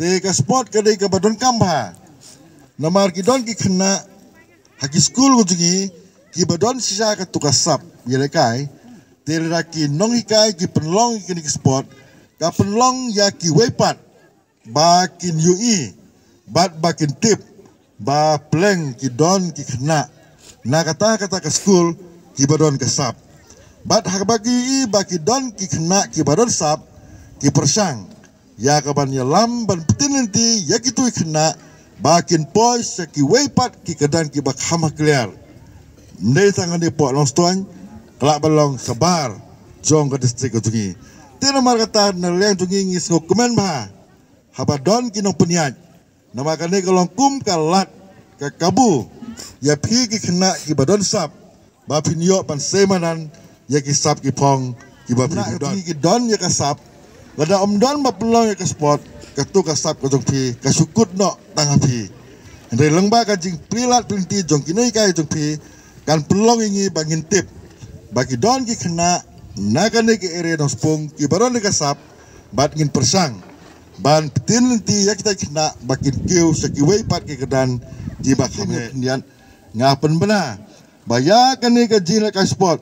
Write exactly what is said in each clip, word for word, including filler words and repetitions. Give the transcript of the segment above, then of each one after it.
Te ka sport ka dei kaba donkam bha. Namar ki don ki khynnah ha ki skul ka jong ngi kiba don shisha katu ka sap ïalehkai. Te lada ki nonghikai ki pynlong ïa kine ki sport, ka pynlong ïa kiwei pat ba kin ïohi bad ba kin tip ba pleng ki don ki khynnah na kata kata ka skul kiba don ka sap. Bad haba ki ïohi ba ki don ki khynnah kiba don sap, ki pyrshang ïa kaban ïalam ban pyntip lynti ïa kitu ki khynnah ba kin poi sha kiwei pat ki kyrdan kiba kham ha kliar. Ym dei tang hangne hapoh Nongstoiñ, ka lah ban long shabar jong ka district ka jong ngi. Te namar kata na liang jong ngi ngi sngewkmen bha haba don ki nongpynïaid. Namar kane ka long kum ka lad ka kabu ïa phi ki khynnah kiba don sap ba phin ïoh ban sei madan ïa ki sap ki phong kiba phi don. Ki don ïa ka sap, lada ym don ba pynlong ïa ka sport, katu ka sap ka jong phi ka shu kut noh tang ha phi. Hynrei lyngba ka jingplie lad plie lynti jong ki nonghikai jong phi kan pynlong ïa ngi ba ngin tip ba ki don ki khynnah na kane ka area Nongspung kiba don ïa ka sap, bad ngin pyrshang ban pyntip lynti ïa kita ki khynnah ba kin kiew sha kiwei pat ki kyrdan kiba kham. Hynrei nga pynbna ba ïa kane ka jingïalehkai sport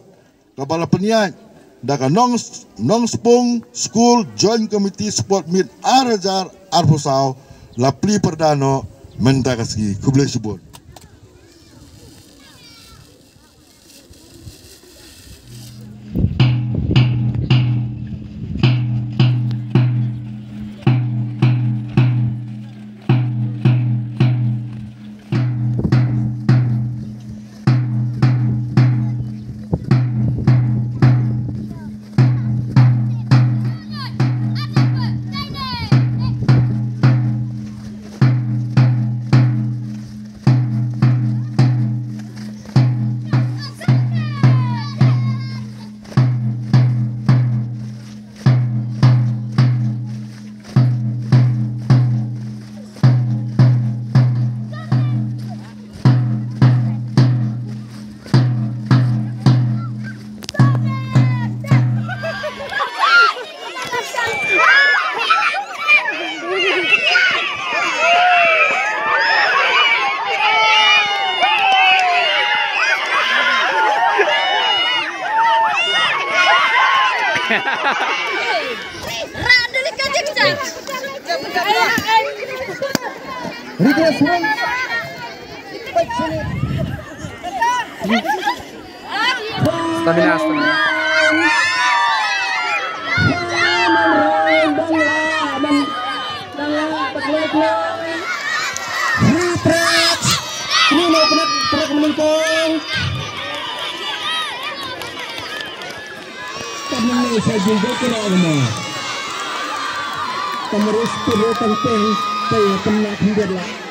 kaba la pynïaid da ka Nong, Nongspung School Joint Committee Sport Meet ar hajar arphew saw la plie pyrda noh mynta ka sngi. Khublei shibun. Request room. Stamina, stamina. Free throw. Ni no kena truk menentang. Kami ni saya juga kena rumah. Kamu harus perlu penting saya kena hidup lah.